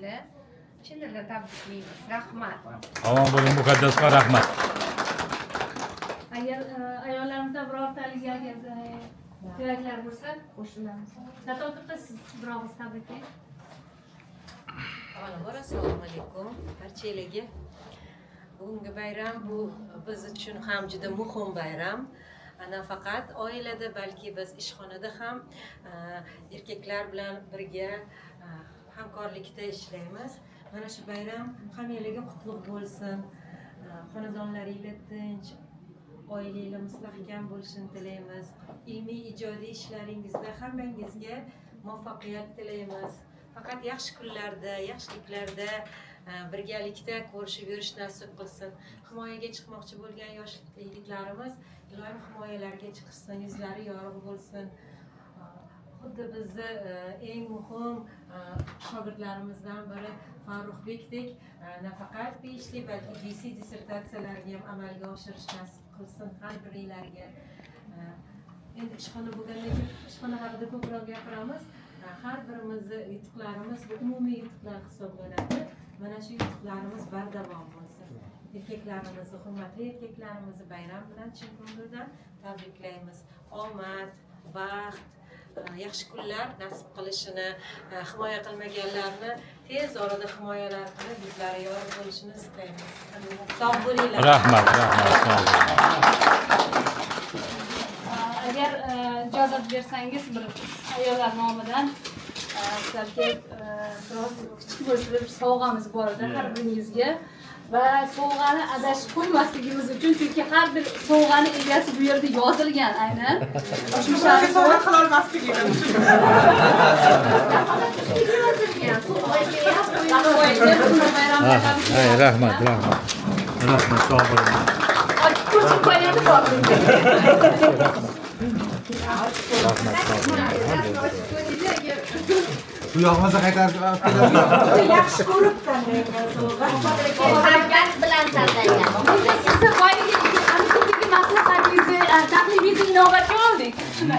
bo'linglar. Chin dildan tabriklaymiz. Rahmat. Omon bo'ling, Muqaddasxon, rahmat. Agar ayollarimizdan birortalik agar tilaklar bo'lsa, Qo'shilamiz. Natoqda siz bir og'iz tabriklang. Avvalambor, assalomu alaykum barchalarga. Bugungi bayram bu biz uchun ham juda muhim bayram. Nafaqat oilada, balki biz ishxonada ham erkaklar bilan birga hamkorlikda ishlaymiz. Mana shu bayram hammanglarga qutlug' bo'lsin. Xonadonlaringlar tinch, oilanglar mustahkam bo'lishini tilaymiz. Ilmiy, ijodiy ishlaringizda hammangizga muvaffaqiyat tilaymiz. Faqat yaxshi kunlarda, yaxshiliklarda birgalikda ko'rishib yurish nasib qilsin. Himoyaga chiqmoqchi bo'lgan yosh yigitlarimiz iloyim himoyalarga chiqishsin, yuzlari yorug' bo'lsin. Xuddi bizni eng muhim shogirdlarimizdan biri Farruxbekdek nafaqat PhD, balki DC dissertatsiyalarini ham amalga oshirish nasib qilsin har biringlarga. Endi ishxona bo'lgandan keyin ishxona haqida ko'proq gapiramiz. Har birimizni yutuqlarimiz bu umumiy yutuqlar hisoblanadi. Mana shu yutuqlarimiz bardavom bo'lsin. Erkaklarimizni, hurmatli erkaklarimizni bayram bilan chin ko'ngildan tabriklaymiz. Omad, baxt, yaxshi kunlar nasib qilishini, himoya qilmaganlarni tez orada himoyalar qilib, yuzlari yorug' bo'lishini istaymiz. Sog' bo'linglar. Rahmat, rahmat, sog' bo'ling. Agar ijozat bersangiz, bir ayollar nomidan sizlarga biroz kichik bo'lsa bir sovg'amiz bor edi har biringizga va sovg'ani adashib qo'ymasligimiz uchun, chunki har bir sovg'ani egasi bu yerda yozilgan aynan. Shu Sovg'a qilolmasligi. Yozilgan. Hay, rahmat, rahmat. Rahmat, sog' bo'ling. Ochib ko'rish imkoniyati bor. Rahmat, sog' bo'ling. Bu yoqmasa qaytarib olib keladi. Yaxshi ko'rib tanlangan sovg'a. Muhabbat bilan tanlangan. Bunda sizni boyagi maslahatingizni, taklifingizni inobatga oldik. Shuni.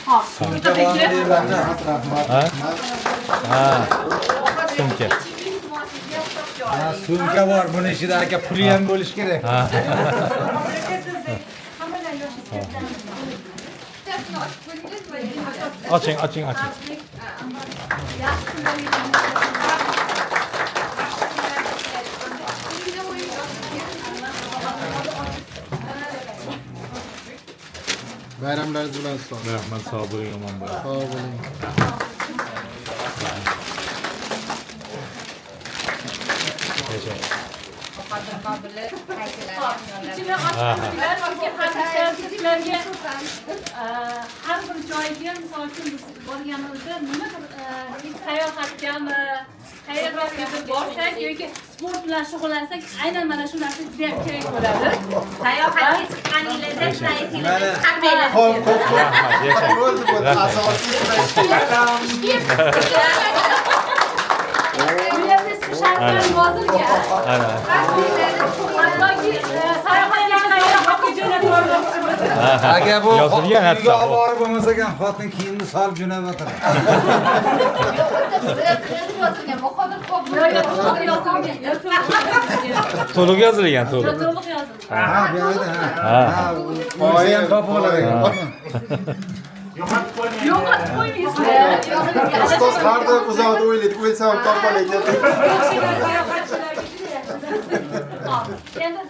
Hop, Sumka bormi deyman. Rahmat. Ha? Ha. Sumka. Ha, sumka bor, buni ichida aka puli ham bo'lishi kerak. Ha. Sizni hammadan yoshingiz katta. Bittasini ochib ko'ringizmi? Oching, oching, oching. Yaxshi kunlarga. Yaxshi kunlarga tilaymiz. Bayramlaringiz bilan, ustoz. Rahmat, sog' bo'ling, omon bo'ling. Sog' bo'ling. Yashang. Ichini ochib ko'ringlar, chunki hamisha sizlarga har bir joyga, misol uchun, biz borganimizda nimadir sayohatgami, qayergadir borsak yoki sport bilan shug'ullansak, aynan mana shu narsa juda ham kerak bo'ladi. Sayohatga chiqqaninglarda saytinglardan chiqarmanglar. Qo'l, qo'l, qo'l. Rahmat, yashang. Bo'ldi, bo'ldi. Asosiy. Bu yerda shartlar yozilgan. Ana. Hattoki sayohatga jo'natib yubormoqchimiz. Aka, bu Yozilgan uyga hatto. olib borib bo'lmasa ekan, xotin kiyimni solib jo'nab o'tiradi. Yozilgan. Bahodir Qobilov. Yo'q, yo'q, to'liq yozilgan. Yo'q, to'liq yozilgan. To'liq yozilgan, to'liq. To'liq yozilgan. Ha, bu yerda ha. Ha. Ha, o'zi ham topib olar ekan. Yo'qotib qo'ymaysizlar. Ustoz har doim uzoqda o'ylaydi, o'lsam ham topib olay deb. Sayohatchilarga juda yaxshi. Hop, endi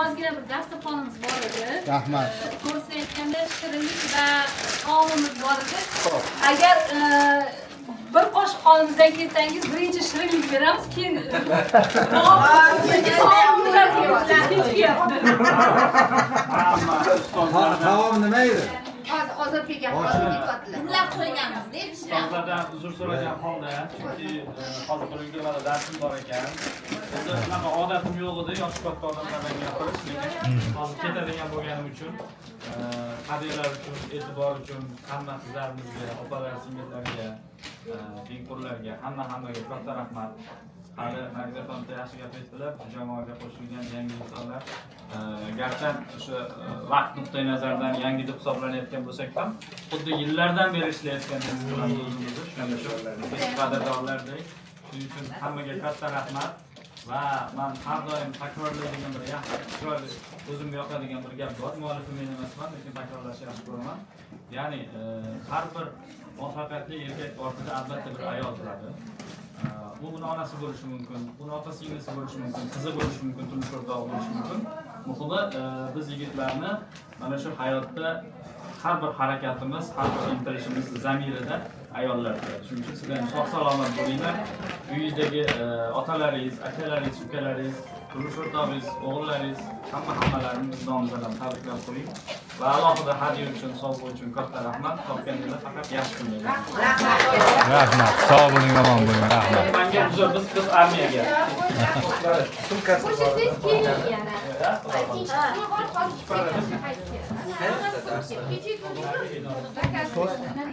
ozgina bir dasturxonimiz bor edi. Rahmat. To'g'risini aytganda, shirinlik va taomimiz bor edi. Agar bir qoshiq qo'limizdan ketsangiz, birinchi shirinlik beramiz, keyin taom kechyapti. Taom nima edi? Hozir Ozodbek hozir ketyaptilar. Ular qo'yganmiz deb pishiramiz. Ustozlardan uzr so'ragan holda, chunki hozir bir yigirmada darsim bor ekan. Endi unaqa odatim yo'q edi, yoshi katta odamlardan gapirish, lekin hozir ketadigan bo'lganim uchun, hadyalar uchun, e'tibor uchun hamma qizlarimizga, opalar, singillarga, tengqurlarga, hamma hammaga katta rahmat. Hali Nargiza bitta yaxshi gap aytdilar, jamoaga qo'shilgan yangi insonlar, garchi o'sha vaqt nuqtai nazaridan yangi deb hisoblanayotgan bo'lsak ham, xuddi yillardan beri ishlayotgandek his qilamiz o'zimizni. Shuning uchun eski qadrdonlardek. Shuning uchun hammaga katta rahmat. Va man har doim takrorlaydigan bir yaxshi, chiroyli, o'zimga yoqadigan bir gap bor. Muallifi men emasman, lekin takrorlashni yaxshi ko'raman. Ya'ni har bir muvaffaqiyatli erkak ortida albatta bir ayol turadi. Bu uni onasi bo'lishi mumkin, uni opa singlisi bo'lishi mumkin, qizi bo'lishi mumkin, turmush o'rtog'i bo'lishi mumkin. Muhimi, biz yigitlarni mana shu hayotda har bir harakatimiz, har bir intilishimiz zamirida ayollar turadi. Shuning uchun sizlar ham sog' salomat bo'linglar. Uyingizdagi otalaringiz, akalaringiz, ukalaringiz, turmush o'rtog'ingiz, o'g'illaringiz, hammalarini biz nomimizdan ham tabriklab qo'ying. Va alohida hadya uchun, sovg'a uchun katta rahmat. Topganinglar faqat yaxshi kunlar. Rahmat. Sog' bo'ling, omon bo'ling. Rahmat. Manga uzr, biz armiyaga. Sumkasi bor. Qo'shilsangiz keling yana. Ikkinchi qismi bor, hozir qaytib keladi. Kecha.